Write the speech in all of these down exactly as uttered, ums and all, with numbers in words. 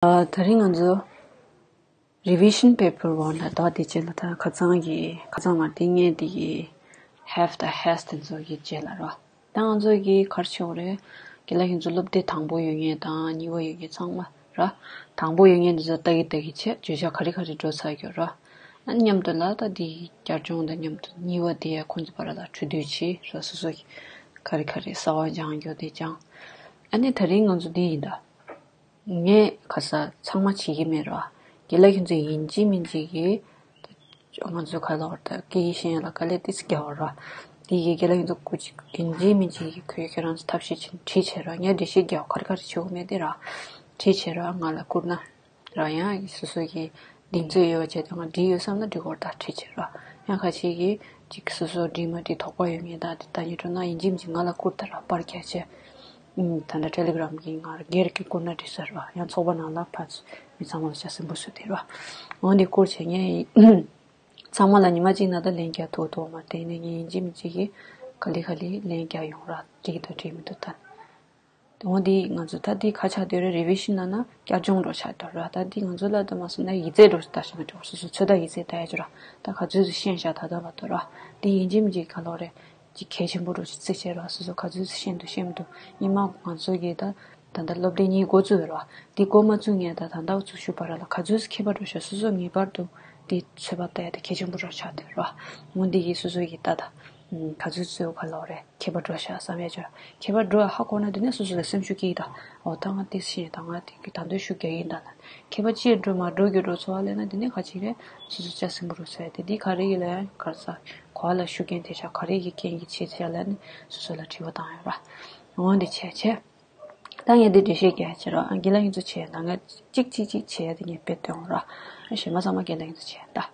ཨ། དེ་རིང་ང་ཚོ་revision paper one ལ་ད་དེ་རྗེས་ལ་ད་ཁ་སང་གི་ཁ་སང་མ་དེ་ངས་དེ་གི་have དང་has དེ་ཚོ་གི་རྗེས་ལ་རོ། ད་ང་ཚོ་གི་ག་རེ་བྱེད་དགོས་རེད། དགེ་ལགས་ཁྱེད་ཚོ་སློབ་དེབ་དང་པོ་ཡོད་མཁན་དང་གཉིས་པ་ཡོད་མཁན་ཚང་མ་ར། དང་པོ་ཡོད་མཁན་དེ་ཚོ་ལྟ་གི་ལྟ་གི་བྱས་བརྗོད་བྱ་ག་རེ་ག་རེ་འགྲོ་ཚར་ཡོད་ར། ཨ་མཉམ་དུ་ལ་ད་དེ་བསྐྱར་སྦྱོང་དང་མཉམ་དུ་གཉིས་པ་དེ་ཡང་ཁོང་ཚོ་བར་ལ་འཕྲོད་བསྟེན་བྱེད་ར། སོ་སོ་གི་ག་རེ་ག་རེ་གསར་པ་སྦྱང་རྒྱུ་དེ་སྦྱང་། ཨ་ནི་དེ་རིང་ང་ཚོ་འདི་ཡིན་ད། ངས་ཁ་ས་ཚང་མ་བྱེད་ཀྱི་མེད་ར། དགེ་ལགས་ཁྱེད་ཚོས་ཡིན་གཅིག་མིན་གཅིག་གིས་ང་ཚོ་ག་ལ་བར་ད་སྐད་ཡིག་ཤེས་ཡོན་ལ་དཀའ་ལས་ཏིས་རྒྱག་བ་ར། དེ་གི་དགེ་ལགས་ཁྱེད་ཚོ་སྐུ་མཁྱེན་ཡིན་གཅིག་མིན་གཅིག་གིས་ཁོས་ཁྱེད་རང་ཚོ་ཐབས་ཤེས་བྱེད་བྲིས་བྱས་ར། ངས་འགྲེལ་བཤད་རྒྱག་ག་རེ་ག་རེ་བྱེད་དགོས་མེད་དེ་ར། བྲིས་བྱས་ར་ང་ལ་བསྐུར་ན། ར་ཡང་སོ་སོ་གི་གདེང་ཚོད་ཡོད་པ་བྱས་ཏེ་ང་བྲིས་ཡོད་བསམ་ན་འབྲི་དགོས་ར། ད་བྲིས་བྱས་ར། ཡང་ཁ་ཤས་ཀྱིས་ཅིག་སོ་སོ་བྲིས་མ་བྲིས་དོགས་པ་ཡོད་མཁན་ད་དེ་ལྟ་ཉན་འགྲོ་ན་ཡིན་གཅིག་མིན་གཅིག་ང་ལ་བསྐུར་ད་ར། པར་རྒྱག་བྱས། ཨུམ། ད་ལྟ་ཊེ་ལི་གྷི་རམ་གྱི་ང་སྒེར་གྱི་བསྐུར་ན་འགྲིག་ས་རེད་བ། ཡང་ཚོགས་པ་ནང་ལ་ཕར་ཚུར་མི་ཚང་མ་ལ་ཤ་ཟིན་པོ་བཟོས་དེ་རེད་བ། འོན་ཏེ་བསྐུར་བྱས་ངས་ཚང་མ་ལ་ཉི་མ་གཅིག་ནང་ད་ལན་རྒྱག་ཐུབ་ཐུབ་མ་དེ་ནས་ངས་ཡིན་གཅིག་མིན་གཅིག་གིས་ག་ལེ་ག་ལེ་ལན་རྒྱག་ཡོང་ར། འགྲིག་གི་འདུག་འགྲིག་མི་འདུག་ད། འོན་ཏེ་ང་ཚོ་ད་འདི་ག་ཆགས་བསྡད་རེད། རི་བི་ཤན་ལབ་ན་བསྐྱར་སྦྱོང་འདྲ་ཆགས་བསྡད་ར། ད་འདི་ང་ཚོ་ལ་ད་མ་སོང་ན་ཡིག་ཚད་འདྲ་ཞིག་ལྟ་ཤེས་ན་འགྲིག་སོ་སོ་ཚོད་ལྟ་ཡིག་ཚད་ལྟ་ཡ་ཅིག་ར། ད་ག་ཚོད་ཅིག་ཤེས་བཞག་ད་ལྟ་བར་དུ་ར། འདི་ཡིན་གཅིག་མིན་གཅིག་ག་ལོག་རེད། ཅིག་གལ་ཆེན་པོ་འདྲ་ཞིག་བརྩི་བྱས་ར། སོ་སོ་ག་ཚོད་ཅིག་ཤེས་འདུག་ཤེས་མི་འདུག་སྔོན་མ་ང་ཚོ་གིས་ད་ད་ལྟ་སློབ་དེབ་གཉིས་འགོ་བཙུགས་ཡོད་ར། འདི་འགོ་མ་བཙུགས་སྔོན་ད་ད་ལྟ་བཙུགས་ཤུགས་བར་ལ་ག་ཚོད་ཅིག་ཁྱད་པར་འདྲ་ཞིག་སོ་སོ་ངེས་པར་དུ་འདི་ཚོད་དཔག་ལྟ་ཡ་དེ་གལ་ཆེན་པོ་འདྲ་ཆགས་བསྡད་ར། འོ་འདི་གིས་སོ་སོ་གིས་ད་ད་ག་ཚོད་ཚོད་ག་ལོག་རེད། ཁྱད་པར་འགྲོ་ཤག་བསམ་ཡ་ཅིག་ཁྱད་པར་འགྲོ་ཧ་གོ་ན་དེ་ནས་སོ་སོ་ལ་སེམས་ཤུགས་སྐྱེ་གི་ད། འོ་ད་ང་དེ་ཤེས་ད་ང་དེ་གི་ད་འདོད་ཤུགས་རྒྱག་གི་ཡིན་ད་ལ། ཁྱད་པར་ཅི་འགྲོ་མ་འགྲོ་རྒྱུ་འགྲོ་ཚོ་བ་ལས་ན་དེ་ནས་ཁ་ཅིག་རེད། སོ་སོ་ཅག་སེམས་པོ་རུ་ཚོ་ཡ་དེ་འདི་ག་རེ་ཡིན་ལ་གར་ས་གོ་བ་ལ་ཤུགས་རྐྱེན་དེ་ཤག་ག་རེ་གི་རྐྱེན་གྱིས་བྱེད་ཚེ་ལ་ནི་སོ་སོ་ལ་དྲི་བ་བཏང་ཡོད་ར། འོ་འདི་བྱས་བྱས། ད་ངས་འདི་འགྲེལ་བཤད་རྒྱག་བྱེད་རོགས། ཨང་། དགེ་ལགས་ཁྱེད་ཚོ་བྱས་ན་ང་གཅིག་གཅིག་གཅིག་བྱས་ཏེ་ངས་དཔེ་སྟོན་ར། གཞན་པ་ཚང་མ་དགེ་ལགས་ཁྱེད་ཚོ་བྱས་ད།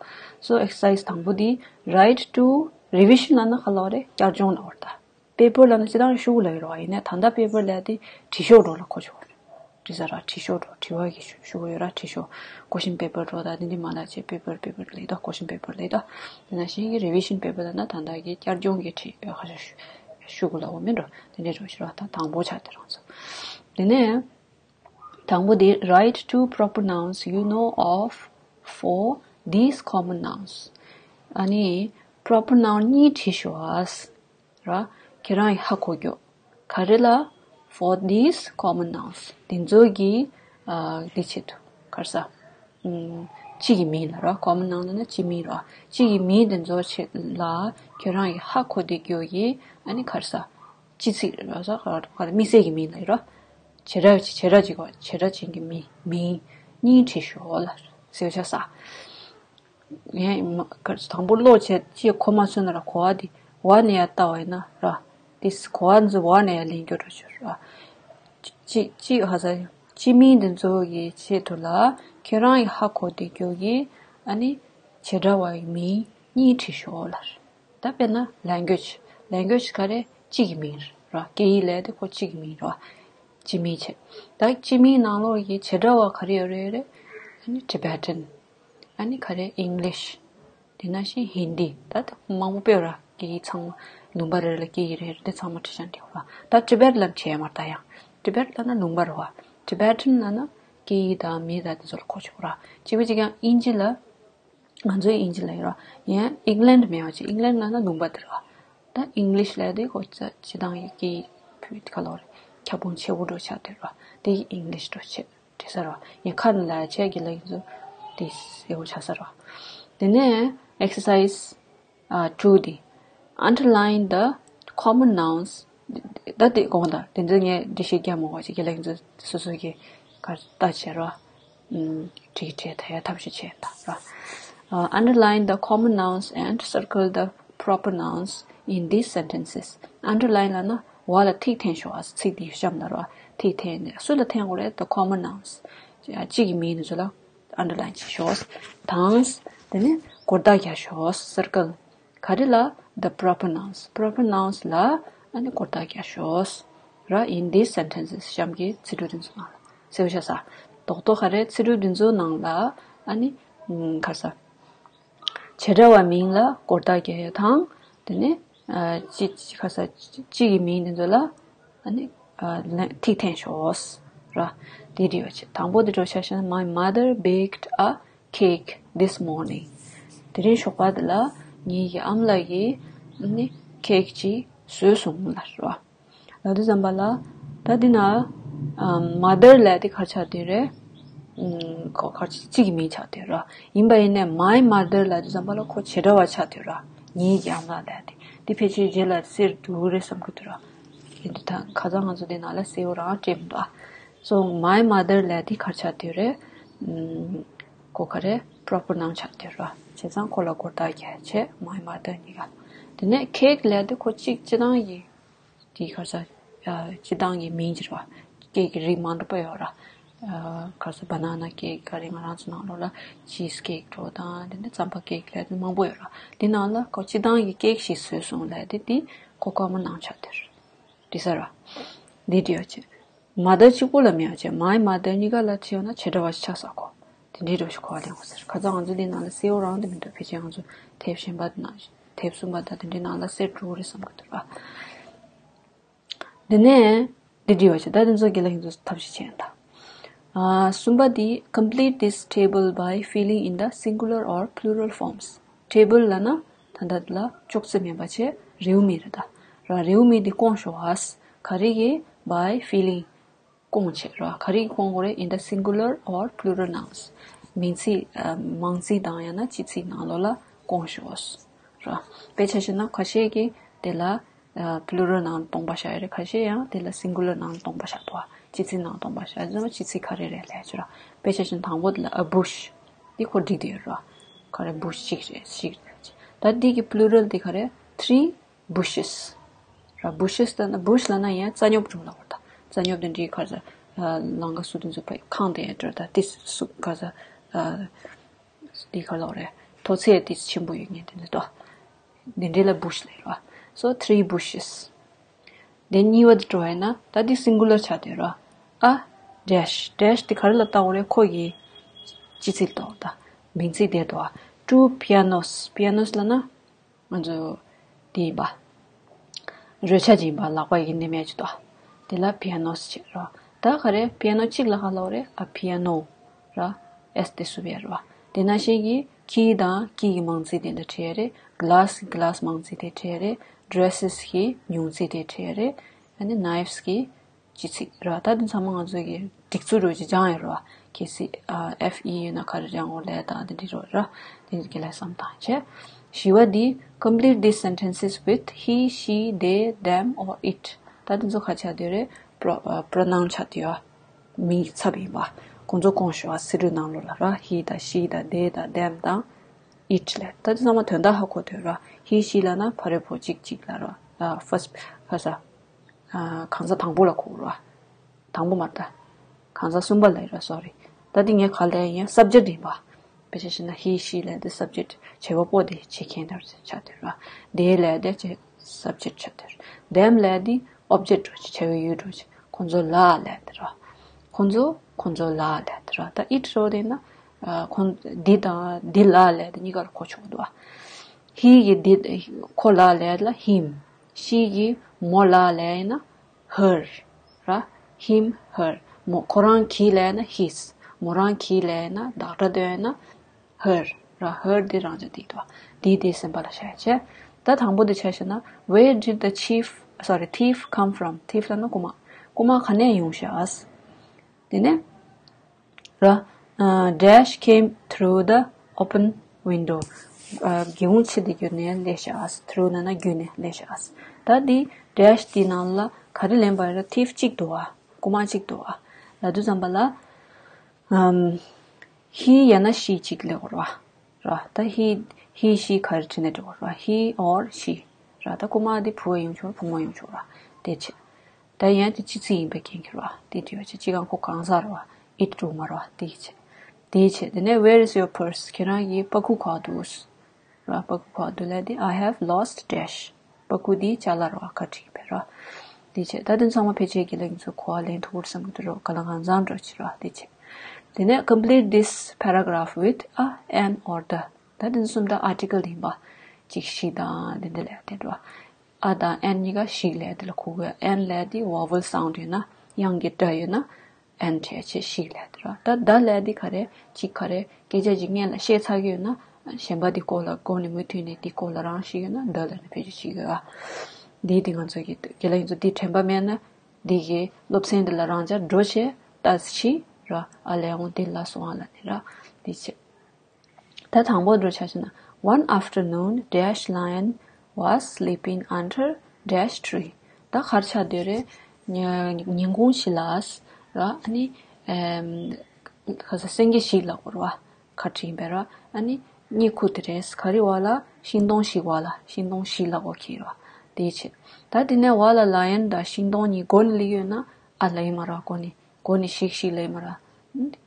So exercise དང་པོ་འདི་write to revision ལབ་ན་ག་ལབ་རེད། བསྐྱར་སྦྱོང་ལབ་རེད་ད། paper ལབ་ན་སྤྱིར་བཏང་ཤོག་གུ་ལབ་ཡོད་རེད་བ། ཡིན་ནའི་ད་ལྟ་paper ལབ་དེ་བྲིས་ཤོག་འདྲ་ལ་གོ་ཆོག་རེད། བྲིས་ས་ར་བྲིས་ཤོག་འདྲ་བྲིས་པ་གི་ཤོག་གུ་ཡོད་ར། བྲིས་ཤོག question paper འདྲ་ད་དེ་འདི་མ་ལབ་བྱས་paper paper ལབ་ད། question paper ལབ་ད། དེ་ནང་བཞིན་གྱི་revision paper ལབ་ན་ད་ལྟ་གི་བསྐྱར་སྦྱོང་གི་བྲིས་ཡོད་ཁ་ཤས་ཤོག་གུ་ལབ་འོ་མིན་འགྲོ། དེ་འདྲའི་འགྲོ་ཤི་ར། ད་དང་པོ་ཆགས་དེ་རང་ཚོ། དེ་ནས་དང་པོ་དེ་write two proper nouns you know of for these common nouns. ཨ་ནི་proper noun གཉིས་བྲིས་ཤོག་ཨ། ར། ཁྱེད་རང་གིས་ཧ་གོ་རྒྱུ། ག་རེ་ལ། for these common nouns འདི་ཚོ་གི་ཨ་འདི་ཆེད་དུ་ག་རེ་ཟ། ཨུམ། སྤྱི་གི་མིང་ལ་ར། common noun ལབ་ན་སྤྱི་མིང་ར། སྤྱི་གི་མིང་འདི་ཚོ་ཆེད་ལ་ཁྱེད་རང་གིས་ཧ་གོ་བསྡད་རྒྱུ་གི་ཨ་ནི་ག་རེ་ཟ། སྤྱི་ཚིག་རེད་ར། ས་ག་རེ་དམིགས་བསལ་གྱི་མིང་ལ་ཡོད་ར། བྱེ་བྲག་བྱེ་བྲག་ཅིག་གོ་བྱེ་བྲག་ཅན་གྱི་མིང་མིང་གཉིས་བྲིས་ཤོག་ལ་ཟེར་བྱ་ས། ངས་མ་ག་དང་པོ་ཀློག་བྱས་ཅི་གོ་མ་ཚོད་ན་ར། གོ་བ་འདི་འོག་ནས་ཡར་ལྟ་བ་ཡིན་ན་ར། འདི་གོ་བ་འདི་འོག་ནས་ཡར་ལེན་རྒྱུ་འགྲོ་ཆོག་ར། ཅི་ཅི་ཧ་ས་སྤྱི་མིང་འདི་ཚོ་གི་ཆེད་དུ་ལ་ཁྱེད་རང་གིས་ཧ་གོ་བསྡད་རྒྱུ་གི་ཨ་ནི་བྱེ་བྲག་པ་ཡི་མིང་གཉིས་བྲིས་ཤོག་ལ། ད་དཔེར་ན་language language ག་རེ་གཅིག་གི་མིང་རེད་ར། སྐད་ཡིག་ལབ་དེ་ཁོ་གཅིག་གི་མིང་རེད་བ། སྤྱི་མིང་བྱས། ད་སྤྱི་མིང་ནང་ལོགས་ཀྱི་བྱེ་བྲག་པ་ག་རེ་ཡོད་རེད་རེད། ཨ་ནི་Tibetan ཨ་ནི་ག་རེ་English དེ་ནང་བཞིན་Hindi ད་ད་མང་པོ་སྤེལ་ར། སྐད་ཡིག་ཚང་མ་ལུང་པ་རེ་རེ་ལ་སྐད་ཡིག་རེ་རེ་དེ་ཚང་མ་བྲིས་ཤག་འགྲིག་ར། ད་Tibet ལབ་བྱས་མ་ད་ཡང་Tibet ལབ་ན་ལུང་པ་རེད་བ། Tibetan ལབ་ན་སྐད་ཡིག་དང་མིང་དང་དེ་ཚོ་ལ་གོ་ཆོག་ར། གཅིག་པ་གཅིག་ཀྱང་དབྱིན་ཇི་ལ། ང་ཚོའི་དབྱིན་ཇི་ལ་ཡོད་ར། ཡང་England མེད་པ་ཅིག England ལབ་ན་ལུང་པ་དེ་ར། ད་English ལབ་དེ་ཁོ་ཅ་སྤྱི་བཏང་ཡི་གེ་བོད་ཁ་ལོ་རེད། ཁྱབ་ཁོངས་ཆེ་བོ་འགྲོ་ཆགས་དེ་ར། དེ་ཡི་English འགྲོ་ཆེ་དྲི་ས་ར། ཡང་ཁ་ནས་ལ་ཆེ་གི་ལ་ཡིན་ཚོ་དེ་ཡོ་ཆགས་ས་ར། དེ་ནས་exercise ཨ་two དེ། Underline the common nouns. ད་དེ་དགོངས་དག་དེ་ཚོ་ངས་འགྲེལ་བཤད་རྒྱག་མ་དགོས་ཅིག་གི་ལ་ཡིན་ཚོ་སོ་སོ་གི་གར་ལྟ་བྱེད་ར། ཨུམ། བྲིས་བྲིས་ད་ཡ་ཐབས་ཤེས་བྱས་ད་ར། Uh, underline the common nouns and circle the proper nouns in these sentences. Underline ལབ་ན་འོག་ལ་ཐིག་འཐེན་ཤོག་ཨ། ཚིག་འདི་གཤམ་ལ་ར་ཐིག་འཐེན་ནས་སུ་ལ་འཐེན་དགོས་རེད། The common nouns. སྤྱི་གི་མིང་ཚོ་ལ་underline བྱེད་ཤོག་དང་། དེ་ནས་སྒོར་རྟགས་རྒྱག་ཤོག circle. ག་རེ་ལ། The proper nouns. Proper nouns ལ་ཨ་ནི་སྒོར་རྟགས་རྒྱག་ཤོག་ར། In these sentences གཤམ་གྱི་ཚིག་འབྲུ་འདི་ཚོ་ནང་ལ་ཟེར་བ་བྱ་ས། རྡོག་རྡོག་ག་རེ་ཚིག་འབྲུ་འདི་ཚོ་ནང་ལ་ཨ་ནི་ག་ས། བྱེ་བྲག་པ་མིང་ལ་སྒོར་རྟགས་རྒྱག་ཡ་དང་། དེ་ནས་ཨ་ཅི་ཅི་ག་ས་ཅི་གི་མིང་འདི་ཚོ་ལ་ཨ་ནི་ཨ་ལན་ཐིག་འཐེན་ཤོག་ར། དེ་འདྲ་ཡོད་ཆེ། དང་པོ་དེ་འདྲ་ཆ་བཞག་ན། My mother baked a cake this morning. དེ་རིང་ཞོགས་པ་དེ་ལ་ངེད་ཀྱི་ཨ་མ་ལགས་ཀྱིས་ནི་ཁེག་ཅིག་བཟོས་སོང་ལབ་ར། ལབ་དུས་ཙམ་པ་ལ། ད་འདི་ན་ཨམ་mother ལབ་དེ་ག་རེ་ཆགས་བསྡད་རེད། ཨམ་ཁོ་ག་རེ་གཅིག་གི་མིང་ཆགས་བསྡད་ར། ཡིན་པ་ཡིན་ནའི་my mother ལབ་དུས་ཙམ་པ་ལ་ཁོ་བྱེ་བྲག་པ་ཆགས་བསྡད་ར། ངེད་ཀྱི་ཨ་མ་ལགས་ལབ་དེ། འདི་ཕལ་ཆེར་རྗེས་ལ་གསལ་འགྲོ་གི་རེད་བསམ་གྱི་འདུག་ར། ཡིན་དུས་ད་ཁ་སང་ང་ཚོ་འདི་ནང་ལ་གསལ་པོ་རང་སྤྲད་མི་འདུག་ཨ། So my mother ལབ་དེ་ག་རེ་ཆགས་བསྡད་རེད། ཨམ་ཁོ་ག་རེ་proper noun ཆགས་བསྡད་ར། བྱས་ཙང་ཁོ་ལ་སྒོར་རྟགས་རྒྱག་བྱས། My mother གཉིས་ཀ། དེ་ནས་ཁེག་ལབ་དེ་ཁོ་གཅིག་སྤྱིར་བཏང་གི་དེའི་ག་རེ་ཟེར། ཨ་སྤྱིར་བཏང་གི་མིང་ཅིག་རེད་བ། ཁེག་གི་རིགས་མང་དྲགས་པོ་ཡོད་ར། ཨ་ག་རེ་ཟེར། banana cake ག་རེ། ང་རང་ཚོ་ནང་ལོགས་ལ་cheese cake འདྲ་པོ་དང་། དེ་ནས་རྩམ་པ་ཁེག་ལབ་དེ་མང་པོ་ཡོད་ར། དེ་ནང་ལ་ཁོ་སྤྱིར་བཏང་གི་ཁེག་ཞིག་བཟོས་སོང་ལབ་དེ། དེ་ཁོ་ཁོ་མོ་ནང་ཆགས་དེ་རེད། འགྲིག་ས་ར། འདི་འདྲ་ཡོད་ཆེ། mother གཅིག་པོ་ལ་མེད་པ་བྱས། my mother གཉིས་ཀ་ལ་བྱས་ན་བྱེ་བྲག་པ་ཞིག་ཆགས་ས་ཁོ། དེ་འདྲའི་འདྲ་པོ་ཞིག་གོ་བ་ལེན་དགོས་ཟེར། ཁ་སང་ང་ཚོ་འདི་ནང་ལ་གསལ་པོ་རང་དེ་མི་འདུག་ཕལ་ཆེར་ང་ཚོ་དེབ་གཞན་པ་དེ་ནང་། དེབ་གསུམ་པ་དང་དེ་འདྲའི་ནང་ལ་གསལ་འགྲོ་གི་རེད་བསམ་གྱི་འདུག་ར། དེ་ནས་འདི་འདྲ་ཡོད་ཆེ། ད་དེ་ཚོ་དགེ་ལགས་ཁྱེད་ཚོ་ཐབས་ཤེས་བྱས་ཡིན་ད། ཨ་གསུམ་པ་དེ། complete this table by filling in the singular or plural forms. table ལབ་ན་ད་ལྟ་ལ་ཅོག་ཙེ་མིན་པ་བྱས་རེའུ་མིག་རེད་ད། ར། རེའུ་མིག་འདི་སྐོང་ཤོག་ཨ། ག་རེ་གིས། by filling སྐོང་བྱས་ར། ག་རེ་གིས་སྐོང་དགོས་རེད། in the singular or plural nouns. མིང་ཚིག་ཨ་མང་ཚིག་དང་ཡང་ན་སྤྱི་ཚིག་ནང་ལོགས་ལ་སྐོང་ཤོག་ཨ། ར། དཔེ་ཆ་བཞག་ན་ཁ་ཤས་ཀྱིས་དེ་ལ་ཨ་plural ནང་སྟོང་པ་བཞག་ཡོད་རེད། ཁ་ཤས་ཡང་དེ་ལ་singular ནང་སྟོང་པ་བཞག་འདུག་ཨ། སྤྱི་ཚིག་ནང་སྟོང་པ་བཞག་ཡོད་ཙང་སྤྱི་ཚིག་ག་རེ་རེད་ལབ་ཀྱི་ར། དཔེ་ཆ་བཞག་ན་དང་པོ་དེ་ལ་a bush འདི་ཁོ་འགྲིག་བསྡད་ཡོད་ར། ག་རེ། bush གཅིག་རེད། གཅིག་རེད། ད་འདི་གི་plural འདི་ག་རེ། three bushes ར། bushes ལབ་ན། bush ལབ་ན་ཡང་རྩྭ་ཉོབ་འདྲ་པོ་ལབ་དགོས་རེད་ད། རྩྭ་ཉོབ་དེ་འདྲའི་ག་རེ་ཟེར། ཨ་ལང་ཀ་སུ་དེ་ཚོ་ཕ་ཁང་དེ་ཡང་འདྲ་ད། ཏིས་སུ་ག་རེ་ཟེར། ཨ་འདི་ག་ལབ་རེད། མཐོ་ཚད་ཏིས་ཆེན་པོ་ཡོད་མཁན་དེ་འདྲ་ད། འདི་འདྲ་ལ་bush ལབ་ར། so three bushes. དེ་གཉིས་པ་དེ་འགྲོ་བས་ན་ད་འདི་singular ཆགས་བསྡད་ར། a dash dash དེ་ག་རེ་ལ་བལྟ་དགོས་རེད། ཁོ་གི་སྤྱི་ཚིག་ལ་བལྟ་དགོས་རེད་ད། མིང་ཚིག་དེ་འདུག་ཨ། two pianos། pianos ལབ་ན་ང་ཚོ་དེ་ཡིན་པ། རོལ་ཆ་ཅིག་ཡིན་པ། ལག་པ་ཡིན་ནི་མེད་ཅིག་འདུག་ཨ། དེ་ལ་pianos བྱེད་རོ། ད་ག་རེ། piano གཅིག་ལ་ག་ལབ་རེད། a piano ར། s དེ་སུབ་ཡ་རོ། དེ་ནང་བཞིན་གྱི་key དང་key གི་མང་ཚིག་དེ་འདྲ་བྲིས་ཡ་རེད། glass glass མང་ཚིག་དེ་བྲིས་ཡ་རེད། dresses གི་ཉུང་ཚིག་དེ་བྲིས་ཡ་རེད། ཨ་ནི་knives གི་སྤྱི་ཚིག་ར། ད་དེ་ཚང་མ་ང་ཚོ་གི་སྒྲིག་ཚུལ་རོ་ཅིག་སྦྱངས་ཡོད་ར། གལ་སྲིད་ཨ་F E ཡོད་ན་ག་རེ་སྦྱང་དགོས་ལབ་དང་དེ་འདྲི་རོགས་ར། དེ་འདྲི་གི་ལ་བསམ་བཏང་བྱས། བཞི་བ་འདི། complete these sentences with he, she, they, them or it. ད་དེ་ཚོ་ག་ཆགས་བསྡད་རེད། pro- ཨ་pronoun ཆགས་བསྡད་ཡོད། མིང་གི་ཚབ་ཡིན་པ། ཁོང་ཚོ་སྐོང་ཤོག་ཨ། སི་ཊུ་ནང་ལོགས་ལ་ར། he དང་she དང་they དང་them དང་it ལབ། ད་དེ་ཚང་མ་དོན་དག་ཧ་གོ་ཐུབ་ར། he, she ལབ་ན་ཕ་རོལ་པོ་གཅིག་གཅིག་ལ་ར། ཨ་first ག་ས། ཨ་གང་ཟག་དང་པོ་ལ་གོ་ར། དང་པོ་མ་རེད་ད། གང་ཟག་གསུམ་པ་ལ་ཡིན་ར། སོ་རི། ད་འདི་ངས་ག་ལབ་ཡིན། subject ཡིན་པ། དཔེ་ཆ་བཞག་ན་he, she ལབ་དེ་subject བྱེད་པ་པོ་དེ་བྱེད་མཁན་དེ་ཆགས་བསྡད་ར། they ལབ་དེ་བྱེད་subject ཆགས་བསྡད་ར། them ལབ་དེ་object འདྲ་བོ་ཅིག་བྱ་བའི་ཡུལ་འདྲ་བོ་ཅིག་ཁོང་ཚོ་ལ་ལབ་དེ་ར། ཁོང་ཚོ་ཁོང་ཚོ་ལ་ལབ་དེ་ར། ད་it འདྲ་བོ་དེ་ན་ཨ་ཁོང་འདི་དང་འདི་ལ་ལབ་དེ་གཉིས་ཀ་ལ་གོ་ཆོག་འདུག་ཨ། he གི་འདི་ཁོ་ལ་ལབ་ལ་him། she གི་མོ་ལ་ལབ་ཡིན་ན་her ར། him, her མོ་ཁོ་རང་གི་ལབ་ན་his། མོ་རང་གི་ལབ་ན་བདག་སྒྲ་འདོན་ན་her ར། her དེ་རང་ཅག་དེ་དོ། དེ་དེ་སེམས་པ་ལ་བཞག་བྱས། ད་དང་པོ་དེ་ཆ་བཞག་ན། where did the chief, sorry, thief come from? thief ལབ་ན་རྐུ་མ། རྐུ་མ་ག་ནས་ཡོང་ཤག་དེ་ནས་ར། ཨ་dash came through the open window. ཨ་སྒེའུ་ཁུང་ཕྱེ་དེ་བརྒྱུད་ནས་སླེབས་ཤག through ལབ་ན་བརྒྱུད་ནས་སླེབས་ཤག་ད་འདི་dash དེ་ནང་ལ་ག་རེ་ལེན་པ་རེད། thief གཅིག་འདུག་ཨ། རྐུ་མ་གཅིག་འདུག་ཨ། ལབ་དུས་ཙམ་པ་ལ། ཨམ། he ཡང་ན་she གཅིག་སླེབས་དགོས་རེད་བ། ར། ད་he, he, she ག་རེ་བྲིས་ན་འགྲིག་གི་རེད་བ། he or she ར། ད་རྐུ་མ་འདི་བུ་ཡང་ཡོང་ཆོག་རེད། བུ་མོ་ཡང་ཡོང་ཆོག་རེད་བ། དེ་བྱས། ད་ཡང་དེ་སྤྱི་ཚིག་ཡིན་པའི་རྐྱེན་གྱིས་རེད་བ། དེ་འགྲིག་པ་བྱས། སྤྱི་སྒང་ཁོ་གང་ཟག་རེད་བ། it འགྲོ་མ་རེད་བ། དེ་བྱས། དེ་བྱས། དེ་ནས་where is your purse? ཁྱེད་རང་གི་པགས་ཀོ་ག་འདུག་ར། པགས་ཀོ་ག་འདུག་ལབ་དེ། I have lost dash. པགས་ཀོ་འདི་ཅ་ལག་རེད་བ། ཁ་བྲིས་པའི་ར། དེ་བྱས། ད་དེ་ཚང་མ་ཕལ་ཆེར་རྒན་ལགས་ཚོ་གོ་བ་ལེན་ཐུབ་ཀྱི་རེད་བསམ་གྱི་འདུག་ར། གང་ལ་གང་འཚམ་འདྲ་བྱེད་ར། དེ་བྱས། དེ་ནས་complete this paragraph with a, an or the. ད་དེ་ཚོ་གསུམ་ད་article ཡིན་པ། གཅིག་ཞིག་དང་དེ་འདྲ་ལབ་དེ་འགྲོ། a དང་an གཉིས་ཀ་ཞིག་ལབ་དེ་ལ་གོ་དགོས། an ལབ་དེ་vowel sound ཡོད་ན། དབྱངས་ཀྱི་སྒྲ་ཡོད་ན། and བྱས་བྱས་ཤིག་ལབ་དེ་ར། ད་the ལབ་དེ་ག་རེ་གཅིག་ག་རེ་སྐད་ཆ་ཅིག་སྔོན་ལ་བཤད་ཚར་གི་ཡོད་ན་གཞན་པ་དེ་སྐོར་ལ་མགོ་ནས་མུ་མཐུད་ནས་དེ་སྐོར་ལ་རང་ཤེས་ཡོད་ན་the ལབ་ནས་བེད་སྤྱོད་བྱེད་དགོས་ཨ། འདི་དེ་ང་ཚོ་གི་དགེ་ལགས་ཡིན་ཚོ་འདི་དྲན་པ་མེད་ན་འདི་གི་སློབ་ཚན་འདི་ལ་རང་འཇགས་འགྲོ་བྱས་ད་ཕྱིན་ར། ཨ་ལས་འོང་འདི་ལ་སོང་ཨ་ལབ་ནས་ར། འདི་བྱས། ད་དང་པོ་འགྲོ་ཆ་ཞིག་ན། One afternoon, dash lion was sleeping under dash tree. ད་གར་ཆ་དེ་རེད། ཉིན་གུང་ཞིག་ལ་ར་ཨ་ནི་ཁ་ས་སེང་གེ་ཞིག་ལ་གོ་ར་བ་ཁ་བྲིས་པའི་ར་ཨ་ནི་གཉིད་ཁུག་དེ་རེད། ག་རེ་བ་ལ་ཤིང་སྡོང་ཞིག་བ་ལ་ཤིང་སྡོང་ཞིག་ལ་གོ་ཁྱེར་བ་དེའི་ཆེད། ད་དེ་ནས་བ་ལ་ལ་ཡན་དང་ཤིང་སྡོང་གཉིས་སྒོ་ནས་ལི་ཡོད་ན་ཨ་ལ་ཡིན་མ་ར་སྒོ་ནས། སྒོ་ནས་ཤིག་ཤིག་ལས་མ་ར།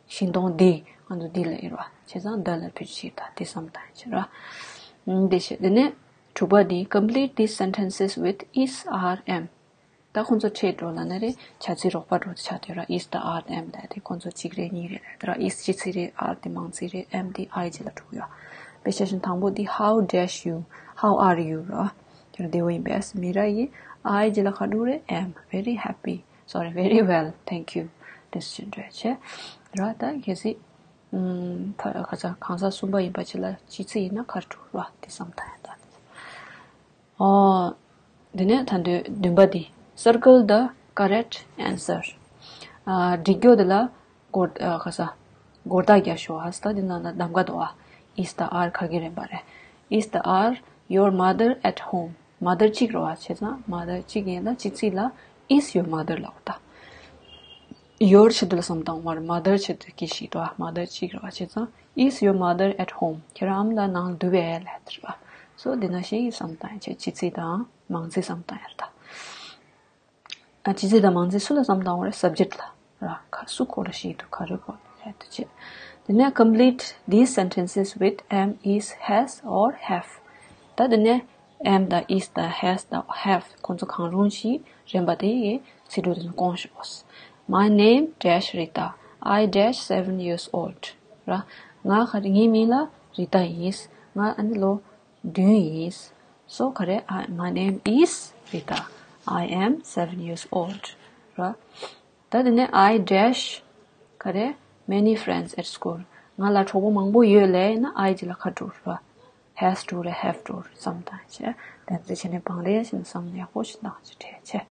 ཤིང་སྡོང་འདི་ང་ཚོ་འདི་ལ་ཡིན་ར། བྱས་ཙང་the ལ་བེད་སྤྱོད་བྱེད་ད་དེ་བསམ་བཏང་ཡ་བྱེད་ར། འདི་བྱེད་དེ་ནས་དྲུག་པ་འདི་complete these sentences with is, are, am. ད་ཁོང་ཚོ་ཁྲིད་འགྲོ་ལ་ན་རེ་བྱ་ཚིག་རོགས་པ་འགྲོ་ཆ་དེ་ར། is, the, are, the, am ལ་དེ་ཁོང་ཚོ་གཅིག་རེ་གཉིས་རེ་ལ་དེ་ར། is གཅིག་ཚིག་རེ། are དེ་མང་ཚིག་རེ། am དེ་I རྗེས་ལ་འགྲོ་གི་ཡོད། དཔེ་ཆ་བཞིན་དང་པོ་འདི་how dash you, how are you ར། ཁྱོད་བདེ་བོ་ཡིན་པས་མི་ར་ཡིན། I རྗེས་ལ་ག་འགྲོ་རེད། am very happy, sorry, very well, thank you. དེ་སུ་ཅན་འགྲོ་ཡ་བྱས་ར། ད་གལ་སྲིད་ཕ་ག་ས་གང་ས་གསུམ་པ་ཡིན་པ་ཅི་ལ་ཅི་ཚིག་ཡིན་ན་གར་འགྲོ་ར་དེ་བསམ་ཐང་ཡ་ད། ཨོ། དེ་ནས་ད་འདོད་བདུན་པ་འདི་circle the correct answer. ཨ་འགྲིག་རྒྱུ་དེ་ལ་སྒོར་ཨ་ག་ས་སྒོར་རྟགས་རྒྱག་ཤོག་ཨ་ས་ད་འདི་ནང་ན་གདམ་ག་འདུག་ཨ། is, the, are ག་གི་རེད་པ་རེད། Is, the, are your mother at home? Mother གཅིག་རེད་བ། བྱས་ཙང་mother གཅིག་ཡིན་ན་གཅིག་ཚིག་ལ་is your mother ལབ་ད། Your ཆེད་དུ་ལ་བསམ་བཏང་བར་mother ཆེད་དུ་གི་ཞིག་འདུག་ཨ། mother གཅིག་རེད་བ། བྱས་ཙང་is your mother at home? ཁྱེད་རང་ཨ་མ་ལགས་ནང་འདུག་པས་ལབ་དེ་རེད་བ། སོ་འདི་ན་ཞིག་བསམ་བཏང་ཡ་བྱས། གཅིག་ཚིག་དང་མང་ཚིག་བསམ་བཏང་ཡ་རེད་ད། ཨ་གཅིག་ཚིག་དང་མང་ཚིག་སུ་ལ་བསམ་བཏང་བ་རེད། subject ལ་ར། ཁ་སུ་ཁོ་ལ་ཞིག་འདུག་ག་རེ་གོ་ལབ་དེ་བྱས། དེ་ནས་complete these sentences with am, is, has, or have. ད་དེ་ནས་am དང་is དང་has དང་have ཁོང་ཚོ་གང་རུང་ཞིག་རན་པ་དེ་ཡི་ཚིག་འབྲུ་དེ་ཚོ་སྐོང་ཤོག My name dash Rita. I dash seven years old ར། ང་ག་རེ་ངའི་མིང་ལ་རི་ཏ་ཡིན། ང་ཨ་ནི་ལོ་བདུན་ཡིན། སོ་ག་རེ། I, my name is Rita. I am seven years old ར། ད་དེ་ནས་I dash ག་རེ། many friends at school. ང་ལ་གྲོགས་པོ་མང་པོ་ཡོད་ལབ་ན་I རྗེས་ལ་ག་འགྲོ་ར། has འགྲོ་རེད། have འགྲོ་རེད་བསམ་བཏང་བྱས། དེ་ཚོ་བྱས་ནས་བང་རེ་བྱས་ནས་བསམ་ནས་ཡག་པོ་ཞིག་བཏང་བྱས་བྲིས་བྱས།